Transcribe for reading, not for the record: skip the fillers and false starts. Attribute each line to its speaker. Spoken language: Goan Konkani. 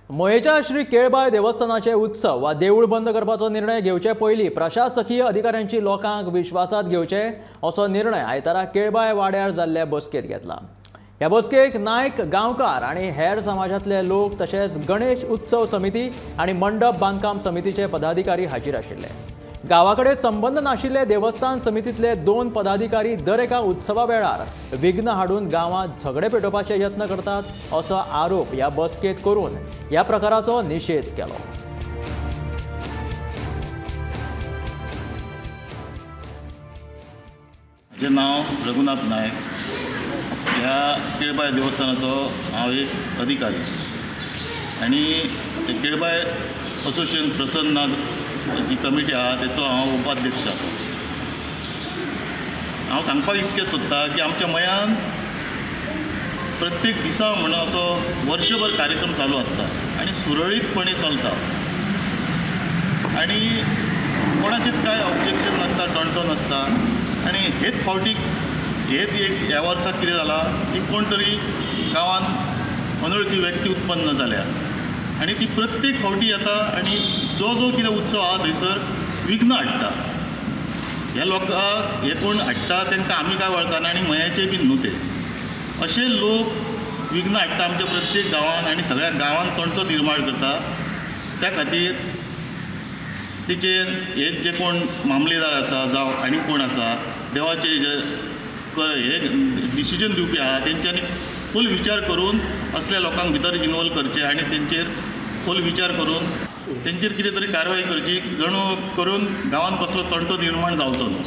Speaker 1: मयेच्या श्री केळबाय देवस्थानाचे उत्सव वा देवूळ बंद करपाचो निर्णय घेवचे पयलीं प्रशासकीय अधिकाऱ्यांची लोकांक विश्वासात घेवचे असो निर्णय आयतारा केळबाय वाड्यार जाल्ले बसकेंत घेतला. ह्या बसकेक नायक, गांवकार आनी हेर समाजांतले लोक तशेंच गणेश उत्सव समिती आनी मंडप बांदकाम समितीचे पदाधिकारी हाजीर आशिल्ले. गांवा कडेन संबंद नाशिल्ले देवस्थान समितीतले 2 पदाधिकारी दर एका उत्सवा वेळार विघ्न हाडून गांवांत झगडे पेटोवपाचे यत्न करतात असो आरोप ह्या बसकेंत करून ह्या प्रकाराचो निशेध केलो.
Speaker 2: म्हजें नांव रघुनाथ नायक. ह्या केळबाय देवस्थानाचो हांव एक अधिकारी आनी केळबाय असोसिएशन प्रसन्न जी कमिटी आहा तेचो हांव उपाध्यक्ष आसा. हांव सांगपाक इतकें सोदता की आमच्या मयान प्रत्येक दिसा म्हण असो वर्षभर कार्यक्रम चालू आसता आनी सुरळीतपणे चलता आनी कोणाचेच कांय ऑब्जेक्शन नासता, टणटो नासता. आनी हेच फावटी हेच एक ह्या वर्साक कितें जालां की कोण तरी गांवांत अनवळखी व्यक्ती उत्पन्न जाल्या आनी ती प्रत्येक फावटी येता आनी जो जो कितें उत्सव आहा थंयसर विघ्न हाडटा. ह्या लोकांक हे कोण हाडटा तांकां आमी कांय वळखना आनी मयाचे बीन न्हू ते. अशे लोक विघ्न हाडटा आमच्या प्रत्येक गांवांत आनी सगळ्या गांवांत तंटो निर्माण करता. त्या खातीर तेचेर हे जे कोण मामलेदार आसा जावं आनी कोण आसा देवाचे जे हे डिसिजन दिवपी आहा तेंच्यांनी फूल विचार करून असल्या लोकांक भितर इनवॉल्व करचे आनी तेंचेर फूल विचार करून तेंचेर कितें तरी कारवाय करची, जणू करून गांवांत कसलो तंटो निर्माण जावचो न्हू.